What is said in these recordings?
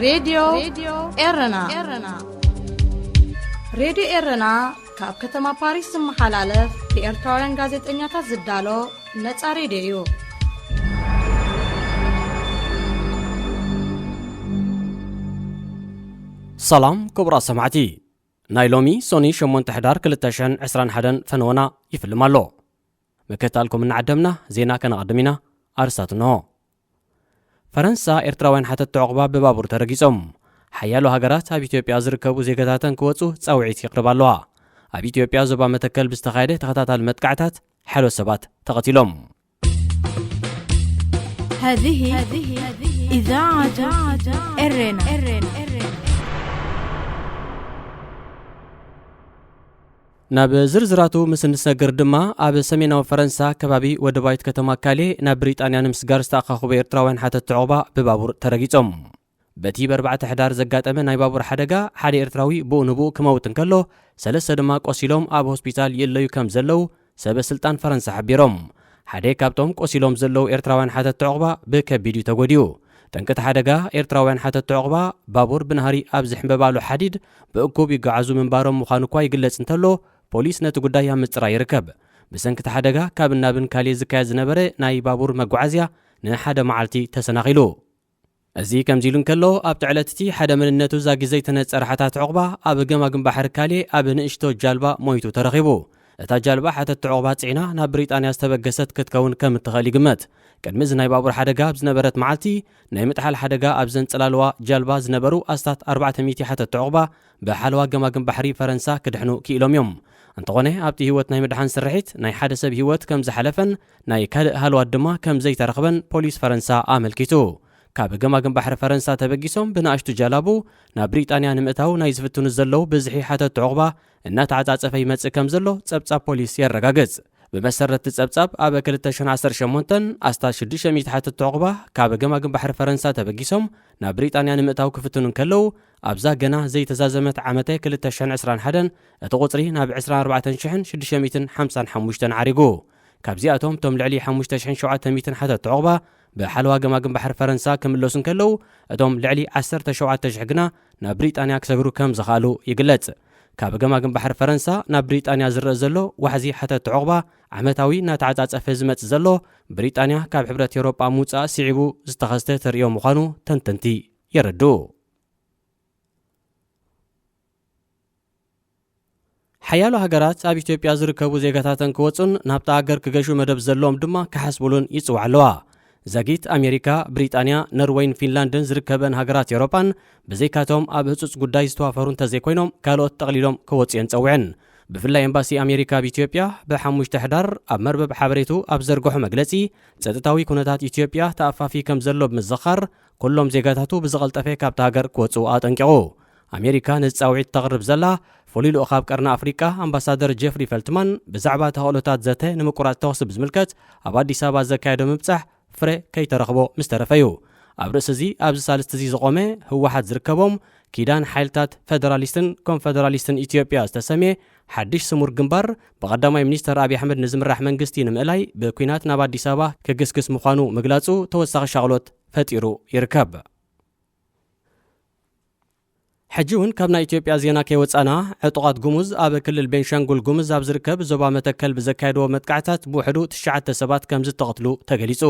ሬድዮ ኤረና። ሬድዮ ኤረና ካብ ከተማ ፓሪስ ዝመሓላለፍ ብኤርትራውያን ጋዜጠኛታት ዝዳሎ ነጻ ሬድዮ እዩ። ሰላም ክቡራት ሰማዕቲ፣ ናይ ሎሚ ሶኒ ሸሞንተ ሕዳር ክልተ ሽሕን ዕስራን ሓደን ፈነወና ይፍልም ኣሎ። ምክትታልኩም እናዓደምና ዜና ከነቐድም ኢና። ኣርስታት እንሆ። ፈረንሳ፣ ኤርትራውያን ሓተትቲ ዑቕባ ብባቡር ተረጊጾም። ሓያሎ ሃገራት ኣብ ኢትዮጵያ ዝርከቡ ዜጋታተን ክወጹ ጻውዒት የቕርባ ኣለዋ። ኣብ ኢትዮጵያ ዞባ መተከል ብዝተኻየደ ተኸታታሊ መጥቃዕታት ሓያሎ ሰባት ተቐቲሎም። هذه إذاعة إرنا. ናብ ዝርዝራቱ ምስ እንሰግር ድማ፣ ኣብ ሰሜናዊ ፈረንሳ ከባቢ ወደባዊት ከተማ ካሌ ናብ ብሪጣንያ ንምስጋር ዝተኣኻኸቡ ኤርትራውያን ሓተትቲ ዑቕባ ብባቡር ተረጊጾም። በቲ ብኣርባዕተ ሕዳር ዘጋጠመ ናይ ባቡር ሓደጋ ሓደ ኤርትራዊ ብኡ ንብኡ ክመውት እንከሎ፣ ሰለስተ ድማ ቆሲሎም ኣብ ሆስፒታል ይእለዩ ከም ዘለዉ ሰበ ስልጣን ፈረንሳ ሓቢሮም። ሓደ ካብቶም ቆሲሎም ዘለዉ ኤርትራውያን ሓተትቲ ዑቕባ ብከቢድ እዩ ተጎዲኡ። ጠንቂ እቲ ሓደጋ፣ ኤርትራውያን ሓተትቲ ዑቕባ ባቡር ብናህሪ ኣብ ዝሕምበባሉ ሓዲድ ብእኩብ ይጓዓዙ ምንባሮም ምዃኑ እኳ ይግለጽ እንተሎ፣ ፖሊስ ነቲ ጉዳይ ኣብ ምጽራይ ይርከብ። ብሰንኪ እቲ ሓደጋ ካብ እናብን ካሌ ዝካየድ ዝነበረ ናይ ባቡር መጓዓዝያ ንሓደ መዓልቲ ተሰናኺሉ። እዚ ከምዚ ኢሉ እንከሎ፣ ኣብቲ ዕለት እቲ ሓደ መንነቱ ዛጊ ዘይተነጸረ ሓታቲ ዑቕባ ኣብ ገማግም ባሕሪ ካሌ ኣብ ንእሽቶ ጃልባ ሞይቱ ተረኺቡ። እታ ጃልባ ሓተትቲ ዑቕባ ጽዒና ናብ ብሪጣንያ ዝተበገሰት ክትከውን ከም እትኽእል ይግመት። ቅድሚ እዚ ናይ ባቡር ሓደጋ ኣብ ዝነበረት መዓልቲ፣ ናይ ምጥሓል ሓደጋ ኣብ ዘንጸላለዋ ጃልባ ዝነበሩ ኣስታት ኣርባዕተ ሚእቲ ሓተትቲ ዑቕባ ብሓለዋ ገማግም ባሕሪ ፈረንሳ ክድሕኑ ክኢሎም እዮም። እንተኾነ፣ ኣብቲ ህይወት ናይ ምድሓን ስርሒት ናይ ሓደ ሰብ ህይወት ከም ዝሓለፈን ናይ ካልእ ሃለዋት ድማ ከም ዘይተረኽበን ፖሊስ ፈረንሳ ኣመልኪቱ። ካብ ገማግም ባሕሪ ፈረንሳ ተበጊሶም ብንኣሽቱ ጀላቡ ናብ ብሪጣንያ ንምእታው ናይ ዝፍትኑ ዘለዉ ብዝሒ ሓተትቲ ዑቕባ እናተዓጻጸፈ ይመጽእ ከም ዘሎ ጸብጻብ ፖሊስ የረጋግጽ። ብመሰረት እቲ ጸብጻብ፣ ኣብ ክልተ ሽሕን ዓሰርተ ሸሞንተን ኣስታት ሽዱሽተ ሚእቲ ሓተትቲ ዑቕባ ካብ ገማግም ባሕሪ ፈረንሳ ተበጊሶም ናብ ብሪጣንያ ንምእታው ክፍትኑ እንከለዉ፣ ኣብዛ ገና ዘይተዛዘመት ዓመተ ክልተ ሽሕን ዕስራን ሓደን እቲ ቁጽሪ ናብ ዕስራን ኣርባዕተን ሽሕን ሽዱሽተ ሚእትን ሓምሳን ሓሙሽተን ዓሪጉ። ካብዚኣቶም እቶም ልዕሊ ሓሙሽተ ሽሕን ሸውዓተ ሚእትን ሓተትቲ ዑቕባ ብሓለዋ ገማግም ባሕሪ ፈረንሳ ክምለሱ እንከለዉ፣ እቶም ልዕሊ ዓሰርተ ሸውዓተ ሽሕ ግና ናብ ብሪጣንያ ክሰግሩ ከም ዝኸኣሉ ይግለጽ። ካብ ገማግም ባሕሪ ፈረንሳ ናብ ብሪጣንያ ዝረአ ዘሎ ዋሕዚ ሓተትቲ ዑቕባ ዓመታዊ እናተዓጻጸፈ ዝመጽእ ዘሎ፣ ብሪጣንያ ካብ ሕብረት ኤውሮጳ ምውጻእ ስዒቡ ዝተኸስተ ተርእዮ ምዃኑ ተንተንቲ የረድኡ። ሓያሎ ሃገራት ኣብ ኢትዮጵያ ዝርከቡ ዜጋታተን ክወጹን ናብታ ሃገር ክገሹ መደብ ዘለዎም ድማ ክሓስቡሉን ይጽውዓ ኣለዋ። ዛጊት ኣሜሪካ፣ ብሪጣንያ፣ ኖርወይን ፊንላንድን ዝርከበን ሃገራት ኤውሮጳን ብዘይካቶም ኣብ ህጹጽ ጉዳይ ዝተዋፈሩ እንተዘይኮይኖም፣ ካልኦት ጠቕሊሎም ክወጹ እየን ጸዊዐን። ብፍላይ ኤምባሲ ኣሜሪካ ኣብ ኢትዮጵያ ብሓሙሽተ ሕዳር ኣብ መርበብ ሓበሬቱ ኣብ ዘርግሖ መግለጺ፣ ጸጥታዊ ኩነታት ኢትዮጵያ ተኣፋፊ ከም ዘሎ ብምዝኻር፣ ኩሎም ዜጋታቱ ብዝቐልጠፈ ካብታ ሃገር ክወጹ ኣጠንቂቑ። ኣሜሪካ ነዚ ጻውዒት ተቕርብ ዘላ፣ ፍሉይ ልኡኽ ኣብ ቀርኒ ኣፍሪቃ ኣምባሳደር ጀፍሪ ፈልትማን ብዛዕባ ተኽእሎታት ዘተ ንምቁራጽ ተኹሲ ብዝምልከት ኣብ ኣዲስ ኣበባ ዘካየዶ ምብጻሕ ፍረ ከይተረኽቦ ምስ ተረፈ እዩ። ኣብ ርእሲ እዚ፣ ኣብዚ ሳልስቲ እዚ ዝቖመ፣ ህወሓት ዝርከቦም፣ ኪዳን ሓይልታት ፈደራሊስትን ኮንፈደራሊስትን ኢትዮጵያ ዝተሰምየ ሓድሽ ስሙር ግንባር፣ ብቐዳማይ ሚኒስተር ኣብይ ኣሕመድ ንዝምራሕ መንግስቲ ንምእላይ ብኲናት ናብ ኣዲስ ኣበባ ክግስግስ ምዃኑ ምግላጹ ተወሳኺ ሻቕሎት ፈጢሩ ይርከብ። ሕጂ እውን ካብ ናይ ኢትዮጵያ ዜና ከይወጻና፣ ዕጡቓት ጉሙዝ ኣብ ክልል ቤንሻንጉል ጉሙዝ ኣብ ዝርከብ ዞባ መተከል ብዘካየድዎ መጥቃዕታት ብውሕዱ ትሽዓተ ሰባት ከም ዝተቐትሉ ተገሊጹ።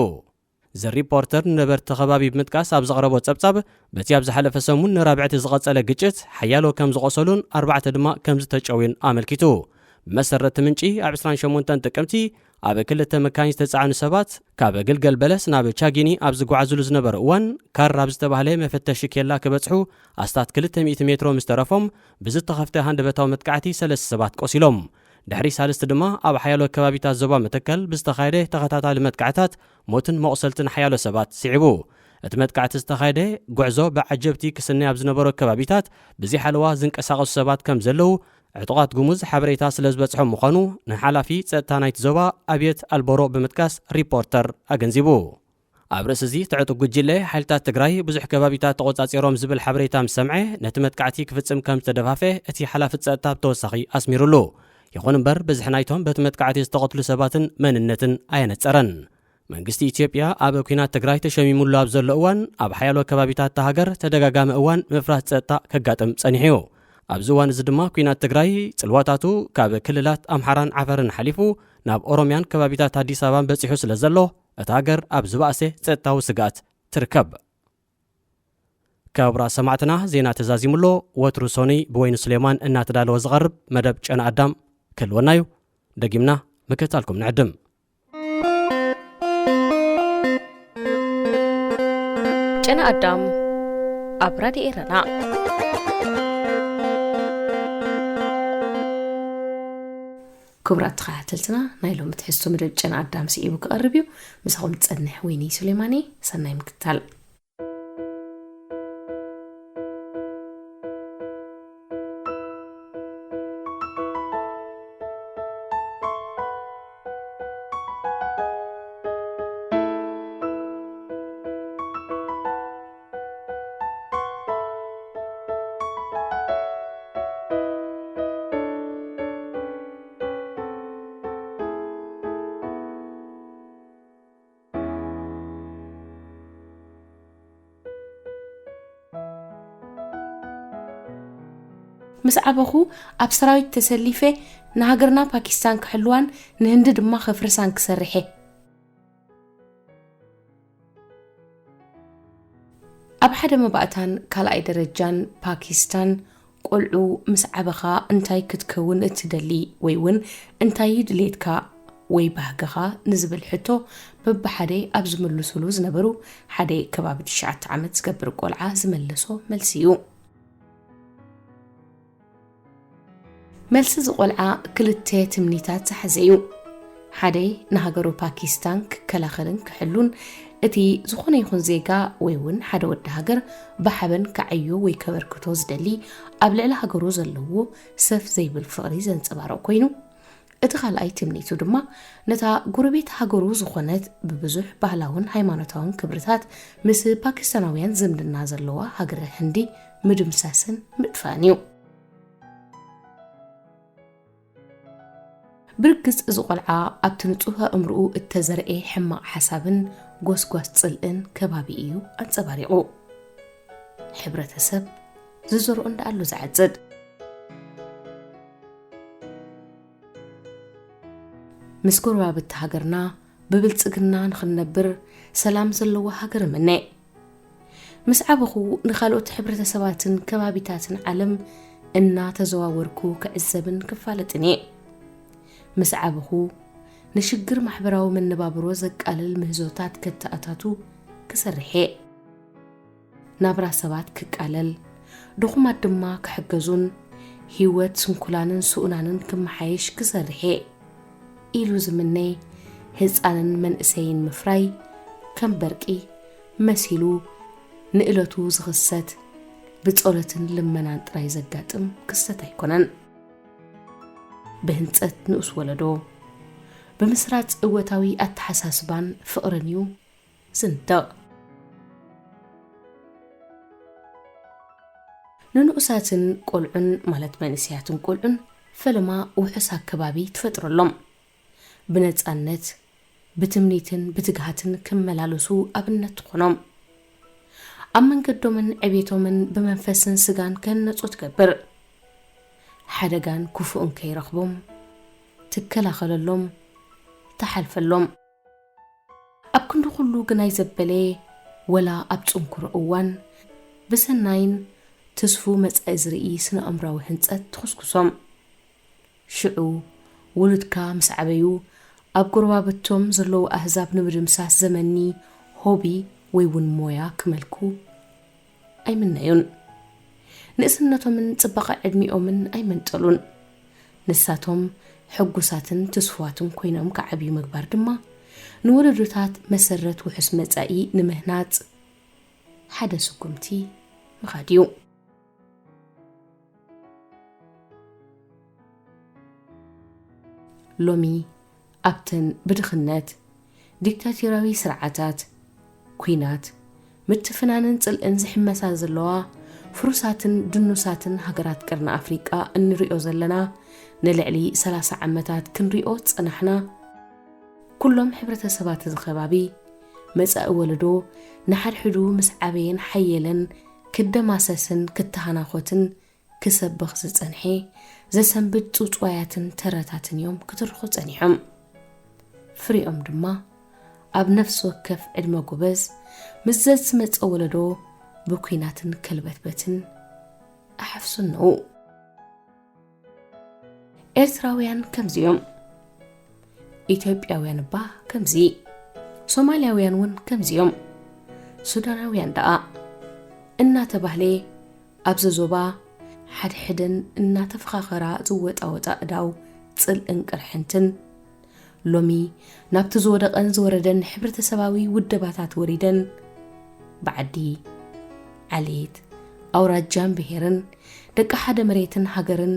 ዘ ሪፖርተር ንነበርቲ ከባቢ ብምጥቃስ ኣብ ዘቕረቦ ጸብጻብ፣ በቲ ኣብ ዝሓለፈ ሰሙን ንራብዕቲ ዝቐጸለ ግጭት ሓያሎ ከም ዝቖሰሉን ኣርባዕተ ድማ ከም ዝተጨውዩን ኣመልኪቱ። ብመሰረት እቲ ምንጪ፣ ኣብ ዕስራን ሸሞንተን ጥቅምቲ ኣብ ክልተ መካይን ዝተጻዕኑ ሰባት ካብ ግልገል በለስ ናብ ቻጊኒ ኣብ ዝጓዓዙሉ ዝነበሩ እዋን፣ ካር ኣብ ዝተባህለ መፈተሺ ኬላ ክበጽሑ ኣስታት ክልተ ሚእቲ ሜትሮ ምስ ተረፎም፣ ብዝተኸፍተ ሃንደበታዊ መጥቃዕቲ ሰለስተ ሰባት ቆሲሎም። ድሕሪ ሳልስቲ ድማ ኣብ ሓያሎ ከባቢታት ዞባ መተከል ብዝተኻየደ ተኸታታሊ መጥቃዕታት ሞትን መቑሰልትን ሓያሎ ሰባት ስዒቡ። እቲ መጥቃዕቲ ዝተኻየደ ጉዕዞ ብዓጀብቲ ክስነይ ኣብ ዝነበሮ ከባቢታት ብዘይሓለዋ ዝንቀሳቐሱ ሰባት ከም ዘለዉ ዕጡቓት ጉሙዝ ሓበሬታ ስለ ዝበጽሖም ምዃኑ ንሓላፊ ጸጥታ ናይቲ ዞባ ኣብየት ኣልቦሮ ብምጥቃስ ሪፖርተር ኣገንዚቡ። ኣብ ርእሲ እዚ፣ እቲ ዕጡቕ ጉጅለ ሓይልታት ትግራይ ብዙሕ ከባቢታት ተቖጻጺሮም ዝብል ሓበሬታ ምስ ሰምዐ፣ ነቲ መጥቃዕቲ ክፍጽም ከም ዝተደፋፍአ እቲ ሓላፊ ጸጥታ ብተወሳኺ ኣስሚሩሉ። ይኹን እምበር፣ ብዝሒ ናይቶም በቲ መጥቃዕቲ ዝተቐትሉ ሰባትን መንነትን ኣየነጸረን። መንግስቲ ኢትዮጵያ ኣብ ኲናት ትግራይ ተሸሚሙሉ ኣብ ዘሎ እዋን፣ ኣብ ሓያሎ ከባቢታት እታ ሃገር ተደጋጋሚ እዋን ምፍራስ ጸጥታ ከጋጥም ጸኒሑ እዩ። ኣብዚ እዋን እዚ ድማ ኲናት ትግራይ ጽልዋታቱ ካብ ክልላት ኣምሓራን ዓፈርን ሓሊፉ ናብ ኦሮምያን ከባቢታት ኣዲስ ኣበባን በጺሑ ስለ ዘሎ፣ እታ ሃገር ኣብ ዝበኣሰ ጸጥታዊ ስግኣት ትርከብ። ክቡራት ሰማዕትና፣ ዜና ተዛዚሙ ኣሎ። ወትሩ ሰኑይ ብወይኑ ስሌማን እናተዳለወ ዝቐርብ መደብ ጨና ኣዳም ክህልወና እዩ። ደጊምና ምክትታልኩም ንዕድም። ጨና ኣዳም ኣብ ራድዮ ኤረና። ክቡራት ተኸታተልትና፣ ናይ ሎሚ ትሕዝቶ መደብ ጨና ኣዳም ስዒቡ ክቐርብ እዩ። ምሳኹም ዝጸንሕ ወይኒ ሱሌማን እየ። ሰናይ ምክትታል። ምስ ዓበኹ ኣብ ሰራዊት ተሰሊፈ ንሃገርና ፓኪስታን ክሕልዋን ንህንዲ ድማ ከፍርሳን ክሰርሕ እየ። ኣብ ሓደ መባእታን ካልኣይ ደረጃን ፓኪስታን ቆልዑ ምስ ዓበኻ እንታይ ክትከውን እትደሊ ወይ እውን እንታይ እዩ ድሌትካ ወይ ባህግኻ ንዝብል ሕቶ በብሓደ ኣብ ዝምልሱሉ ዝነበሩ ሓደ ከባቢ ትሽዓተ ዓመት ዝገብር ቆልዓ ዝመለሶ መልሲ እዩ። መልሲ እዚ ቆልዓ ክልተ ትምኒታት ዝሓዘ እዩ። ሓደ ንሃገሩ ፓኪስታን ክከላኸልን ክሕሉን፣ እቲ ዝኾነ ይኹን ዜጋ ወይ እውን ሓደ ወዲ ሃገር ብሓበን ክዓዮ ወይ ከበርክቶ ዝደሊ ኣብ ልዕሊ ሃገሩ ዘለዎ ሰፍ ዘይብል ፍቕሪ ዘንጸባርቕ ኮይኑ፣ እቲ ካልኣይ ትምኒቱ ድማ ነታ ጎረቤት ሃገሩ ዝኾነት ብብዙሕ ባህላውን ሃይማኖታውን ክብርታት ምስ ፓኪስታናውያን ዝምድና ዘለዋ ሃገረ ህንዲ ምድምሳስን ምጥፋእን እዩ። ብርግጽ እዚ ቆልዓ ኣብቲ ንጹህ ኣእምሮኡ እተዘርኤ ሕማቕ ሓሳብን ጎስጓስ ጽልእን ከባቢ እዩ ኣንጸባሪቑ። ሕብረተሰብ ዝዘርኦ እንዳኣሉ ዝዓጽድ። ምስ ጎረባብቲ ሃገርና ብብልጽግና ንኽንነብር ሰላም ዘለዋ ሃገር እምነ። ምስ ዓበኹ ንኻልኦት ሕብረተሰባትን ከባቢታትን ዓለም እናተዘዋወርኩ ክዕዘብን ክፋለጥን እየ። ምስ ዓበኹ ንሽግር ማሕበራዊ መነባብሮ ዘቃልል ምህዞታት ከተኣታቱ ክሰርሕ እየ። ናብራ ሰባት ክቃለል፣ ድኹማት ድማ ክሕገዙን ህይወት ስንኩላንን ስኡናንን ክመሓየሽ ክሰርሕ እየ ኢሉ ዝምነ ህጻንን መንእሰይን ምፍራይ ከም በርቂ መሲሉ ንእለቱ ዝኽሰት ብጸሎትን ልመናን ጥራይ ዘጋጥም ክስተት ኣይኮነን። ብህንጸት ንኡስ ወለዶ፣ ብምስራጽ እወታዊ ኣተሓሳስባን ፍቕርን እዩ ዝንደቕ። ንንኡሳትን ቆልዑን፣ ማለት መንእሰያትን ቆልዑን፣ ፈለማ ውሑስ ኣከባቢ ትፈጥረሎም። ብነጻነት፣ ብትምኒትን ብትግሃትን ክመላለሱ ኣብነት ትኾኖም። ኣብ መንገዶምን ዕቤቶምን ብመንፈስን ስጋን ክህነጹ ትገብር። ሓደጋን ክፉእን ከይረኽቦም ትከላኸለሎም፣ ትሓልፈሎም። ኣብ ክንዲ ኩሉ ግናይ ዘበለ፣ ወላ ኣብ ጽንኩሮ እዋን፣ ብሰናይን ትስፉ መጻኢ ዝርኢ ስነ-ኣእምራዊ ህንጸት ትኹስኩሶም። ሽዑ፣ ውሉድካ ምስ ዓበዩ፣ ኣብ ጎረባብቶም ዘለዉ ኣህዛብ ንምድምሳስ ዘመኒ ሆቢ ወይ እውን ሞያ ክመልኩ ኣይምነዩን። ንእስነቶምን ጽባቐ ዕድሚኦምን ኣይመንጠሉን። ንሳቶም ሕጉሳትን ትስፉዋትን ኮይኖም ክዓብዩ ምግባር ድማ፣ ንወለዶታት መሰረት ውሑስ መጻኢ ንምህናጽ ሓደ ስጉምቲ ምኻድ እዩ። ሎሚ ኣብተን ብድኽነት፣ ዲክታቶርያዊ ስርዓታት፣ ኲናት፣ ምትፍናንን ጽልእን ዝሕመሳ ዘለዋ ፍሩሳትን ድኑሳትን ሃገራት ቀርኒ ኣፍሪቃ እንሪኦ ዘለና፣ ንልዕሊ ሰላሳ ዓመታት ክንሪኦ ዝጸናሕና፣ ኩሎም ሕብረተሰባት እዚ ከባቢ፣ መጻኢ ወለዶ ንሓድሕዱ ምስ ዓበየን ሓየለን ክደማሰስን ክተሃናኾትን ክሰብኽ ዝጸንሐ ዘሰንብድ ጽውጽዋያትን ተረታትን እዮም ክትርኹ ጸኒሖም። ፍሬኦም ድማ ኣብ ነፍሲ ወከፍ ዕድመ ጎበዝ ምስ ዘዝመጸ ወለዶ ብኲናትን ከልበትበትን ኣሓፍሱን ነው። ኤርትራውያን ከምዚኦም፣ ኢትዮጵያውያን እባ ከምዚ፣ ሶማልያውያን እውን ከምዚኦም፣ ሱዳናውያን ደኣ እናተባህለ ኣብዚ ዞባ ሓድሕደን እናተፈኻኸራ ዝወጣወጣ እዳው ጽልእን ቅርሕንትን፣ ሎሚ ናብቲ ዝወደቐን ዝወረደን ሕብረተሰባዊ ውደባታት ወሪደን፣ ብዓዲ፣ ዓሌት፣ ኣውራጃን ብሄርን ደቂ ሓደ መሬትን ሃገርን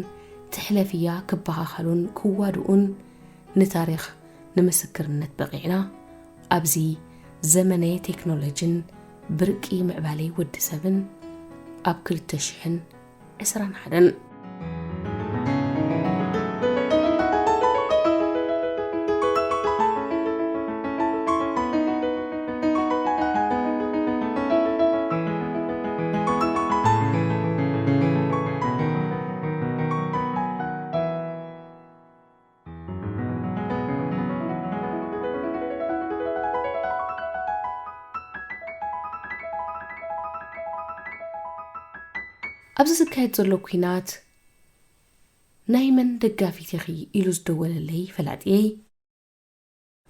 ትሕለፍ እያ ክበኻኸሉን ክዋድኡን ንታሪኽ ንምስክርነት በቒዕና። ኣብዚ ዘመነ ቴክኖሎጂን ብርቂ ምዕባለ ወዲ ሰብን ኣብ ክልተ ሽሕን ዕስራን ሓደን። ኣብዚ ዝካየድ ዘሎ ኲናት ናይ መን ደጋፊት ኢኺ ኢሉ ዝደወለለይ ፈላጥየይ፣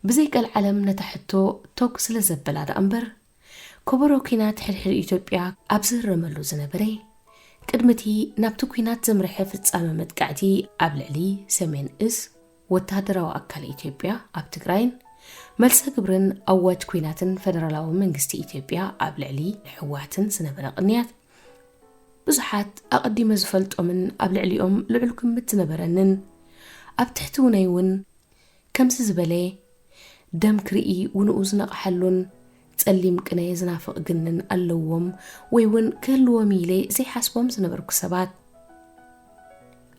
ብዘይ ቀልዓለም ነታ ሕቶ ቶግ ስለ ዘበላ ደኣ እምበር፣ ከበሮ ኲናት ሕድሕድ ኢትዮጵያ ኣብ ዝህረመሉ ዝነበረ፣ ቅድሚ እቲ ናብቲ ኲናት ዘምርሐ ፍጻመ መጥቃዕቲ ኣብ ልዕሊ ሰሜን እዝ ወተሃደራዊ ኣካል ኢትዮጵያ ኣብ ትግራይን፣ መልሰ ግብርን ኣዋጅ ኲናትን ፈደራላዊ መንግስቲ ኢትዮጵያ ኣብ ልዕሊ ህወሓትን ዝነበረ ቅንያት፣ ብዙሓት ኣቐዲመ ዝፈልጦምን ኣብ ልዕሊኦም ልዑል ግምት ዝነበረንን፣ ኣብ ትሕቲ ውነይ እውን ከምዚ ዝበለ ደም ክርኢ ውንኡ ዝነቕሓሉን ጸሊም ቅነ ዝናፍቕ ግንን ኣለዎም ወይ እውን ክህልዎም ኢለ ዘይሓስቦም ዝነበርኩ ሰባት፣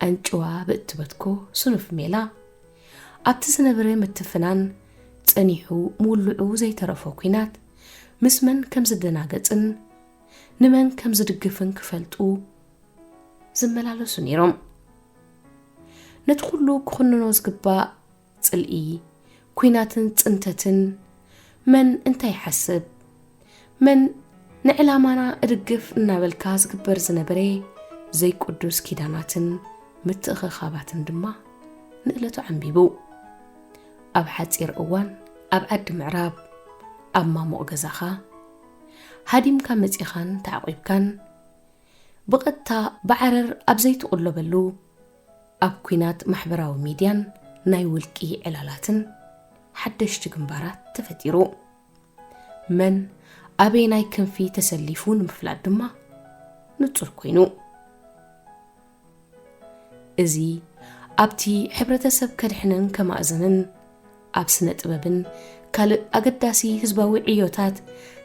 ኣንጭዋ ብእትበትኮ ስኑፍ ሜላ፣ ኣብቲ ዝነበረ ምትፍናን ጸኒሑ ምውልዑ ዘይተረፎ ኲናት፣ ምስ መን ከም ዝደናገጽን ንመን ከም ዝድግፍን ክፈልጡ ዝመላለሱ ነይሮም። ነቲ ኩሉ ክኹንኖ ዝግባእ ጽልኢ፣ ኲናትን ጽንተትን፣ መን እንታይ ይሓስብ፣ መን ንዕላማና እድግፍ እናበልካ ዝግበር ዝነበረ ዘይቅዱስ ኪዳናትን ምትእኽኻባትን ድማ ንእለቱ ዓንቢቡ። ኣብ ሓጺር እዋን ኣብ ዓዲ ምዕራብ፣ ኣብ ማሙቕ ገዛኻ፣ ሃዲምካ መጺኻን ተዓቒብካን፣ ብቐጥታ ብዓረር ኣብ ዘይትቕለበሉ፣ ኣብ ኲናት ማሕበራዊ ሚድያን ናይ ውልቂ ዕላላትን ሓደሽቲ ግንባራት ተፈጢሩ። መን ኣበየናይ ክንፊ ተሰሊፉ ንምፍላጥ ድማ ንጹር ኮይኑ። እዚ ኣብቲ ሕብረተሰብ ከድሕንን ከማእዝንን፣ ኣብ ስነ ጥበብን ካልእ ኣገዳሲ ህዝባዊ ዕዮታት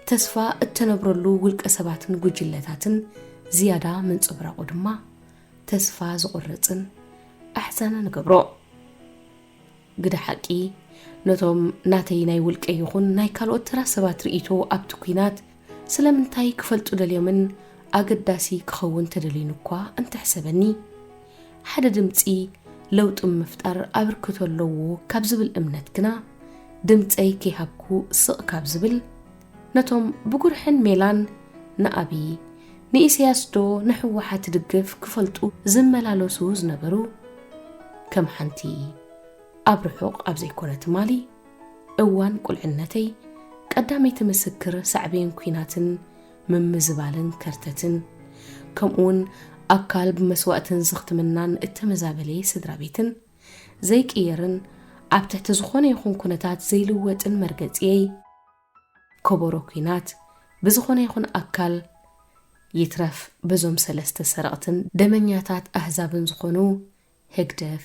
ተስፋ እተነብረሉ ውልቀ ሰባትን ጉጅለታትን ዝያዳ ምንጽብራቑ ድማ ተስፋ ዘቑርጽን ኣሕዛንን ይገብሮ። ግደ ሓቂ፣ ነቶም ናተይ ናይ ውልቀ ይኹን ናይ ካልኦት ተራ ሰባት ርእይቶ ኣብቲ ኲናት ስለምንታይ ክፈልጡ ደልዮምን ኣገዳሲ ክኸውን ተደልዩን እኳ እንተሕሰበኒ፣ ሓደ ድምጺ ለውጢ ምፍጣር ኣበርክቶ ኣለዎ ካብ ዝብል እምነት ግና፣ ድምጸይ ከይሃብኩ ስቕ ካብ ዝብል፣ ነቶም ብጉርሕን ሜላን ንኣብይ፣ ንኢሳያስ ዶ ንህወሓት ትድግፍ ክፈልጡ ዝመላለሱ ዝነበሩ፣ ከም ሓንቲ ኣብ ርሑቕ ኣብ ዘይኮነ ትማሊ እዋን ቁልዕነተይ፣ ቀዳመይቲ ምስክር ሳዕቤን ኲናትን ምምዝባልን ከርተትን፣ ከምኡውን ኣካል ብመስዋእትን ዝኽትምናን እተመዛበለ ስድራ ቤትን ዘይቅየርን ኣብ ትሕቲ ዝኾነ ይኹን ኩነታት ዘይልወጥን መርገጺየይ፣ ከበሮ ኲናት ብዝኾነ ይኹን ኣካል፣ ይትረፍ በዞም ሰለስተ ሰረቕትን ደመኛታት ኣህዛብን ዝኾኑ ህግደፍ፣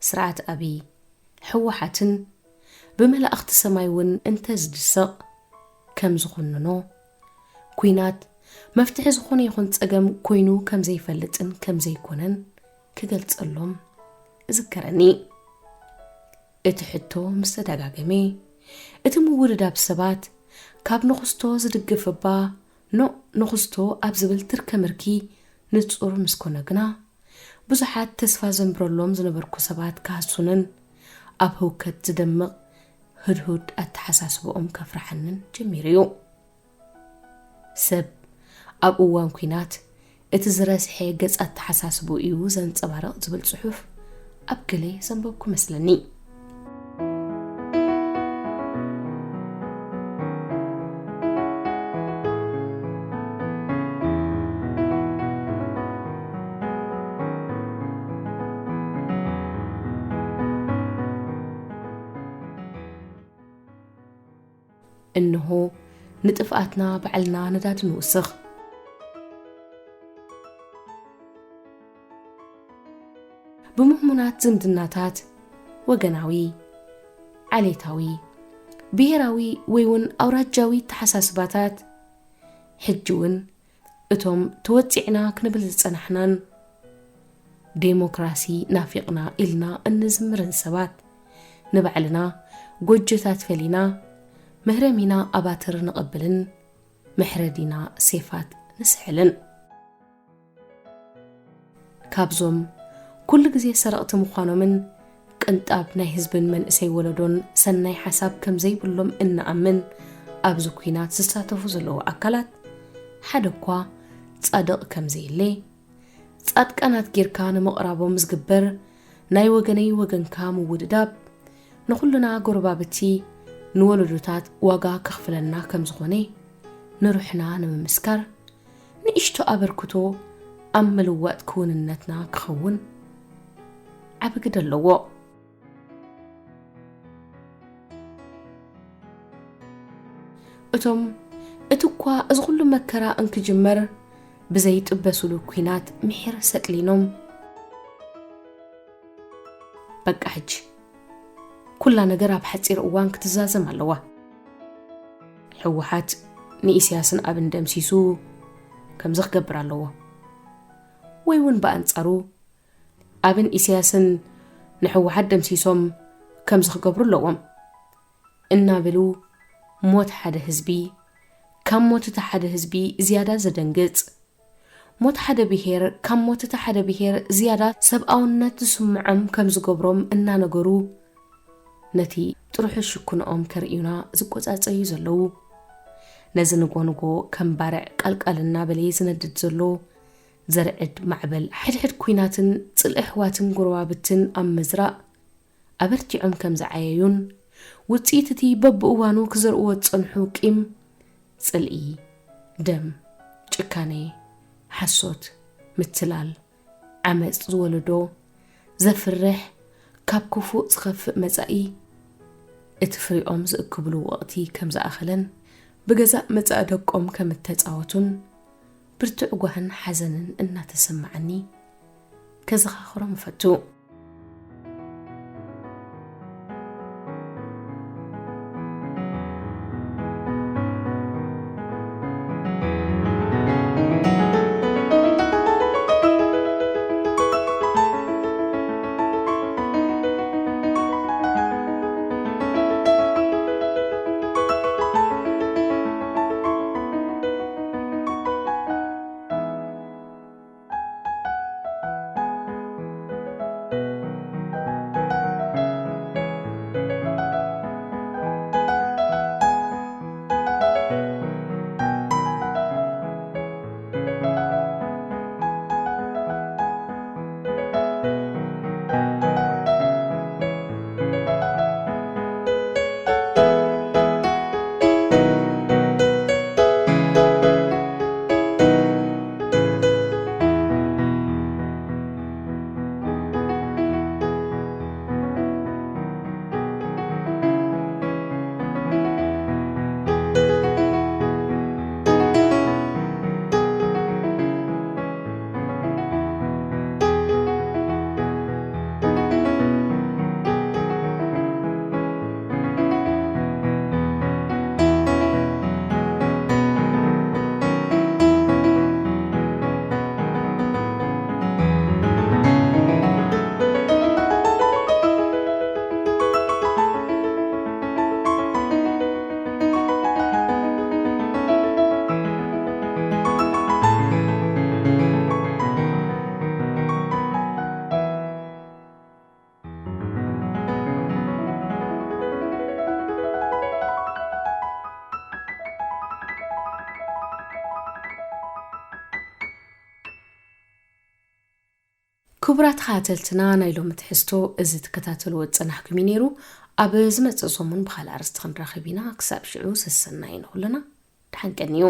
ስርዓት ኣብይ፣ ህወሓትን ብመላእኽቲ ሰማይ እውን እንተ ዝድሰቕ ከም ዝኹንኖ፣ ኲናት መፍትሒ ዝኾነ ይኹን ጸገም ኮይኑ ከም ዘይፈልጥን ከም ዘይኮነን ክገልጸሎም እዝከረኒ። እቲ ሕቶ ምስ ተደጋገመ፣ እቲ ምውድዳብ ሰባት ካብ ንኹስቶ ዝድግፍ እባ ኖእ ንኹስቶ ኣብ ዝብል ትርከ ምርኪ ንጹር ምስ ኮነ ግና፣ ብዙሓት ተስፋ ዘንብረሎም ዝነበርኩ ሰባት ክሃሱንን ኣብ ህውከት ዝደምቕ ህድሁድ ኣተሓሳስባኦም ከፍርሓንን ጀሚሩ እዩ። ሰብ ኣብ እዋን ኲናት እቲ ዝረስሐ ገጽ ኣተሓሳስባኡ እዩ ዘንጸባርቕ ዝብል ጽሑፍ ኣብ ገለ ዘንበብኩ መስለኒ። እንሆ ንጥፍኣትና ባዕልና ነዳዲ ንውስኽ። ብምህሙናት ዝምድናታት፣ ወገናዊ፣ ዓሌታዊ፣ ብሄራዊ ወይ እውን ኣውራጃዊ ተሓሳስባታት፣ ሕጂ እውን እቶም ተወጺዕና ክንብል ዝጸናሕናን ዴሞክራሲ ናፊቕና ኢልና እንዝምርን ሰባት፣ ንባዕልና ጎጆታት ፈሊና፣ መህረሚና ኣባትር ንቐብልን መሕረዲና ሴፋት ንስሕልን። ካብዞም ኩሉ ግዜ ሰረቕቲ ምዃኖምን ቅንጣብ ናይ ህዝብን መንእሰይ ወለዶን ሰናይ ሓሳብ ከም ዘይብሎም እንኣምን ኣብዚ ኲናት ዝሳተፉ ዘለዉ ኣካላት ሓደ እኳ ጻድቕ ከም ዘየለ፣ ጻድቃናት ጌርካ ንምቕራቦም ዝግበር ናይ ወገነይ ወገንካ ምውድዳብ ንኹልና ጎረባብቲ ንወለዶታት ዋጋ ከኽፍለና ከም ዝኾነ ንሩሕና ንምምስካር ንእሽቶ ኣበርክቶ ኣብ ምልዋጥ ክውንነትና ክኸውን ዓቢ ግደ ኣለዎ። እቶም እቲ እኳ እዚ ኩሉ መከራ እንክጅመር ብዘይጥበስሉ ኲናት ምሒር ሰቅሊኖም፣ በቃ ሕጂ ኩላ ነገር ኣብ ሓጺር እዋን ክትዛዘም ኣለዋ። ህወሓት ንኢሳያስን ኣብን ደምሲሱ ከምዚ ክገብር ኣለዎ። ወይ እውን ብኣንጻሩ ኣብን ኢሳያስን ንህወሓት ደምሲሶም ከምዚ ክገብሩ ኣለዎም እናበሉ ሞት ሓደ ህዝቢ ካብ ሞት እቲ ሓደ ህዝቢ ዝያዳ ዘደንግጽ፣ ሞት ሓደ ብሄር ካብ ሞት እቲ ሓደ ብሄር ዝያዳ ሰብኣውነት ዝስምዖም ከም ዝገብሮም እናነገሩ ነቲ ጥርሑ ሽኩንኦም ከርእዩና ዝቆጻጸዩ ዘለዉ። ነዚ ንጎ ንጎ ከም ባርዕ ቃልቃል እናበለ ዝነድድ ዘሎ ዘርዕድ ማዕበል ሕድሕድ ኲናትን ጽልኢ ኣሕዋትን ጎረባብትን ኣብ ምዝራእ ኣበርቲዖም ከም ዝዓየዩን ውጽኢት እቲ በብእዋኑ ክዘርእዎ ዝጸንሑ ቂም፣ ጽልኢ፣ ደም፣ ጭካኔ፣ ሓሶት፣ ምትላል፣ ዓመጽ ዝወለዶ ዘፍርሕ ካብ ክፉእ ዝኸፍእ መጻኢ እቲ ፍሪኦም ዝእክብሉ ወቕቲ ከም ዝኣኸለን ብገዛእ መጻኢ ደቆም ከም እተጻወቱን ብርቱዕ ጓህን ሓዘንን እናተሰማዓኒ ከዘኻኽሮም እፈቱ። ክቡራት ተኸታተልትና፣ ናይ ሎሚ ትሕዝቶ እዚ ትከታተልዎ ዝጸናሕኩም እዩ ነይሩ። ኣብ ዝመጽእ ሰሙን ብኻልእ ኣርእስቲ ክንራኸብ ኢና። ክሳብ ሽዑ ሰሰናዩ ንኹልና። ደሓን ቀንዩ።